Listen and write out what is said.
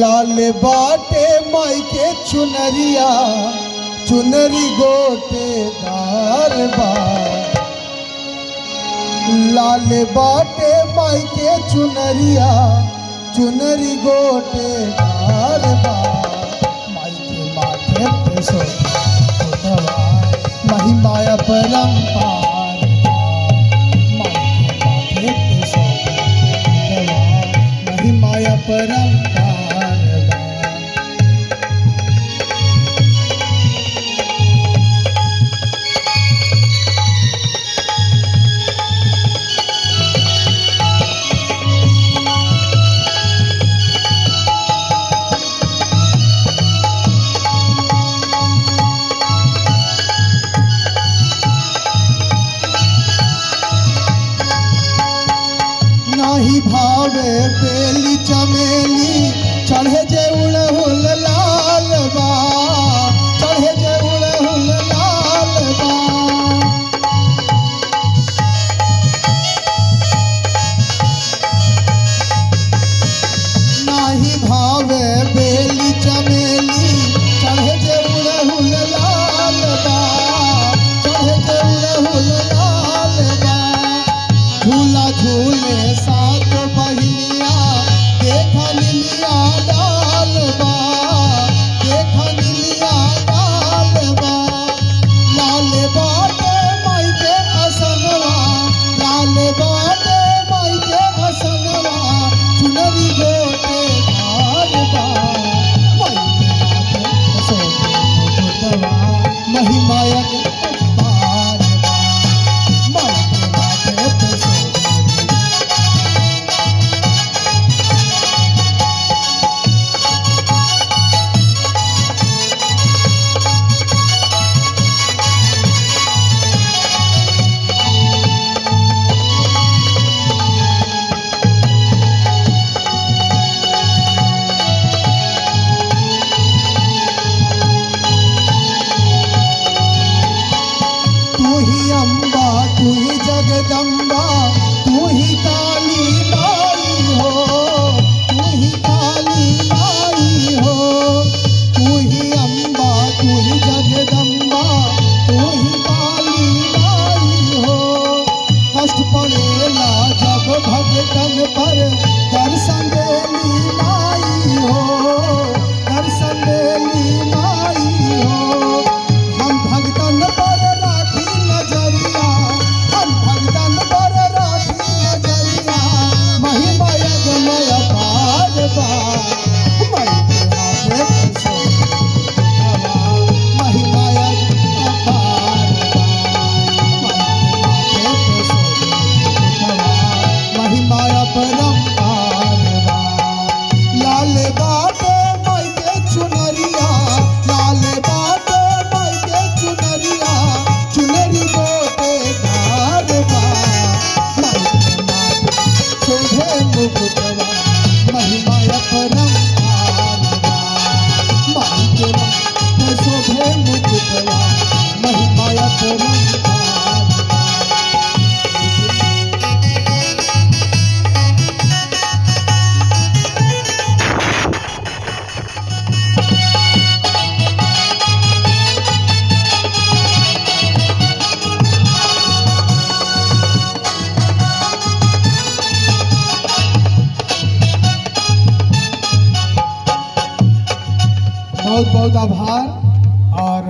लाल बाटे माई के चुनरिया, चुनरी गोटे दार बा। लाल बाटे माई के चुनरिया, चुनरी गोटे दार बा। माई के माथे पे सोतवा महिमा अपरंपार बा। माई के माथे पे सोतवा महिमा अपरंपार बा। नाही भावे बेली चमेली, चढ़े जे उड़हुल लाल बा। चढ़े जे उड़हुल लाल बा। नाही भावे बेली चमेली, चढ़े जे उड़हुल लाल बा। चढ़े जे उड़हुल लाल बा। झूला झूले सात बहिनिया, देखा लिलिया डाल बा। देखा लिलिया डाल बा। लाल बाटे माई के असनवा, लाल बाटे माई के असनवा, चुनरी गोटे दार बा। माई के माथे सोने मुकुटवा, महिमा अपार बा। माई के माथे पे सोने। तू ही अम्बा, तू ही जगदम्बा, तू ही काली माई हो। तू ही काली माई हो। तू ही अम्बा, तू ही जगदम्बा, तू ही काली माई हो। कष्ट पड़ेला जब भगतन पर, दर्शन देली माई हो। दर्शन देली माई हो। हम भगतन पर राखी नजरिया, हम भगतन पर राखी नजरिया, महिमा यज्ञमय पार बा। माई के माथे पे सोहवा, महिमा अपार बा। माई के माथे पे सोहवा, महिमा अपरंपार बा। लाल बाटे माई के चुनरिया, लाल बाटे माई के चुनरिया, चुनरी गोटे दार बा। माई के माथे शोभे मुकुटवा, महिमा अपरंपार बा। माई के माथे शोभे मुकुटवा, महिमा अपरंपार बा। बहुत बहुत आभार। और